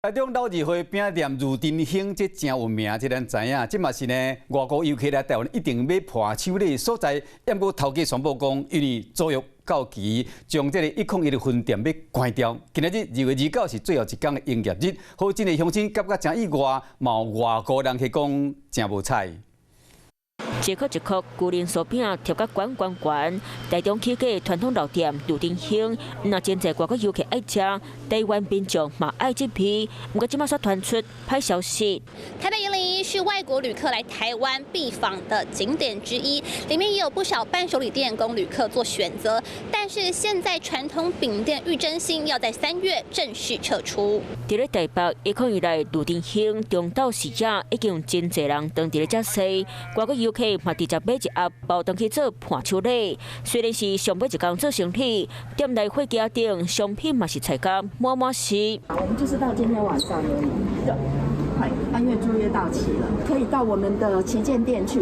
台中老字號餅店御珍興，這誠有名，這咱知影。這嘛是呢，外國遊客來台灣一定買伴手禮的所在。毋過頭家宣布講，因為租約到期，將這个101的分店欲關掉。今仔日2月29是最後一工的營業日，予真濟鄉親感覺誠意外，嘛有外國人去講誠無彩。一箍一箍，龜苓酥餅貼甲懸懸懸。台中起家傳統老店御珍興，若真濟外國遊客愛食，台灣民眾嘛愛這批。毋過這馬煞傳出歹消息。台北101是外國旅客來台灣必訪的景點之一，裡面也有不少伴手禮店供旅客做選擇。但是現在傳統餅店御珍興要在3月正式撤出。佇咧台北101內御珍興中晝時仔，已經有真濟人當佇咧遮踅，外國遊客嘛直接買一盒包轉去做伴手禮。雖然是上尾一工做生意，店內貨架頂商品嘛是採甲滿滿是。我們就是到今天晚上而已。對，因為租約到期了，可以到我們的旗艦店去。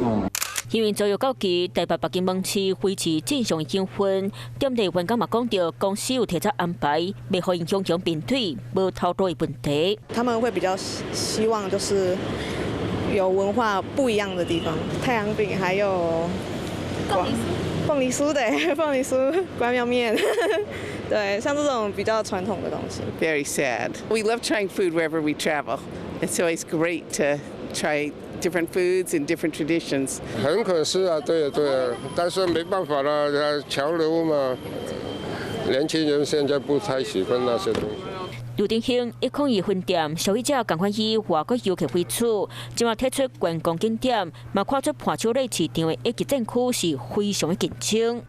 因為租約到期，台北北京門市維持正常的營運。店內員工嘛講著，公司有提早安排，袂予𪜶強強面對無頭路的問題。他們會比較希望就是有文化不一樣的地方，太陽餅還有鳳梨酥，鳳梨酥對，鳳梨酥、關廟麵，對，像這種比較傳統的東西。 Very sad. We love trying food wherever we travel. It's always great to try different foods and different traditions. 很可惜啊，對啊對啊，但是沒辦法啦，潮流嘛，年輕人現在不太喜歡那些東西。御珍興101分店，消費者仝款以外國遊客為主，這馬退出觀光景點，嘛看出伴手禮市場的一級戰區是非常的競爭。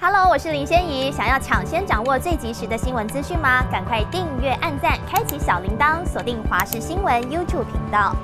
Hello，我是林仙怡，想要搶先掌握最及時的新聞資訊嗎？趕快訂閱、按讚、開啟小鈴鐺，鎖定華視新聞 YouTube 頻道。